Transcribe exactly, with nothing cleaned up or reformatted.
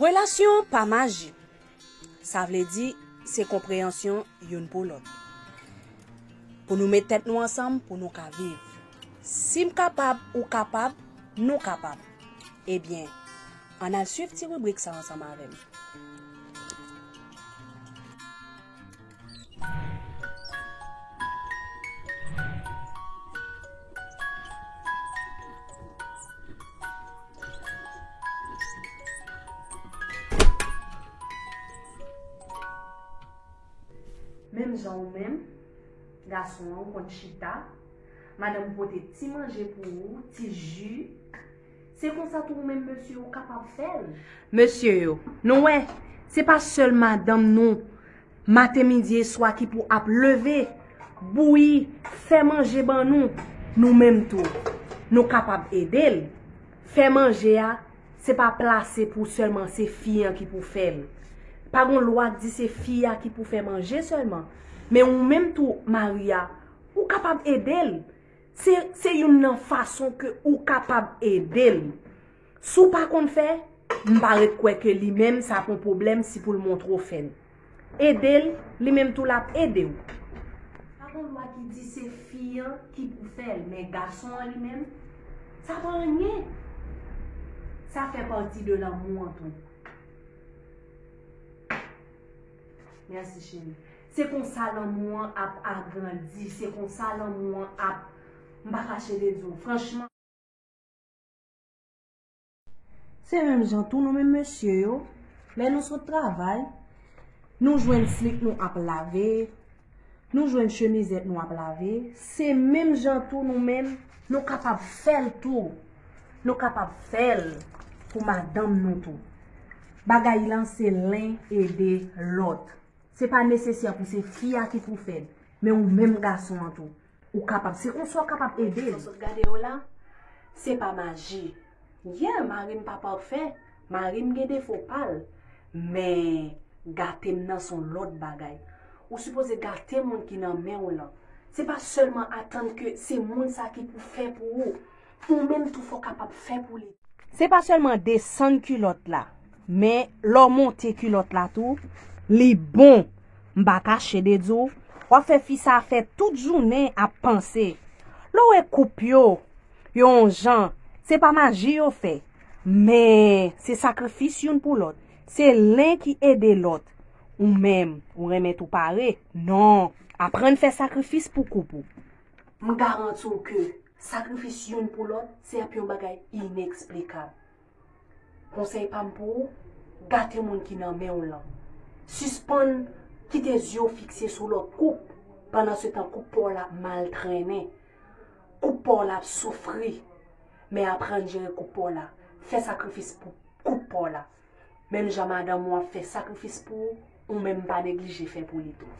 Relasyon pa maji. Sa vle di, se konpreyansyon youn pou lòt. Pou nou met tèt nou ansanm, pou nou ka viv. Si m kapab, ou kapab, nou kapab. Ebyen, ann al swiv ti ribrik sa ansanm avè m. Menm jan ou menm, gason an ou konn chita, madanm ou pote ti manje pou ou, ti ji. Se konsa tou ou menm mesye ou kapab fè l. Mesye yo, nou wè, se pa sèl madanm nou, maten, midi e swa ki pou ap leve, bouyi, fè manje ban nou. Nou menm tou, nou kapab ede l. Fè manje a, se pa plase pou sèlman se fi an ki pou fè l. Pa gon lwa k di se fi a ki pou fè manje sèlman. Men ou menm tou, mari a, ou kapab ede l. Se, se youn nan fason ke ou kapab ede l. Si w pa konn fè, m pa ret kwè ke li menm sa ap yon pwoblèm si pou l montre w fè l. Ede l, li menm tou l ap ede w. Pa gon lwa ki di se fi an ki pou fè l, men gason an li menm, sa pa anyen. Sa fè pati de lanmou an tou. Mèsi, cheri. Se konsa lanmou an ap agrandi, se konsa lanmou an ap, m pa kache de di w, franchman. Se menm jan tou nou menm mesye yo, lè nou sot travay, nou jwenn slik nou ap lave, nou jwenn chemizèt nou ap lave, se menm jan tou nou menm, nou kapab fè l tou. Nou kapab fè l pou madanm nou tou. Bagay lan se len ede lòt. Se pa nesesè pou se fi a ki pou fè l, men ou menm gason an tou. Ou kapab, se konsa w kapab ede l. Sa w sot gade yo la, se pa maji. Yeah, mari m pa pafè, mari m gen defo pa l, men gate m nan se yon lòt bagay. Ou sipoze gate moun ki nan men w lan. Se pa sèlman atann ke se moun sa ki pou fè pou ou. Ou menm tou fò w kapab fè pou li. Se pa sèlman desann kilòt la, men lè w monte kilòt la tou, li bon. M pa kache de di w, w ap fè fi sa fè tout jounen ap panse. Lè w wè koup yo, yo yon jan, se pa maji yo fè, men se sakrifis youn pou lòt. Se len ki ede lòt. Ou menm, ou renmen tou pare? Non. Aprann fè sakrifis pou koup ou. M garanti w ke sakrifis youn pou lòt se ap yon bagay ineksplikab. Konsèy pa m pou ou, gate moun ki nan men w lan. Sispann kite zye w fikse sou lòt koup. Pandansetan, koup pa w la ap mal trennen. Koup pa w la ap soufri. Men aprann jere koup pa w la. Fè sakrifis pou koup pa w la. Menm jan madanm ou ap fè sakrifis pou ou, ou menm pa neglije fè pou li tou.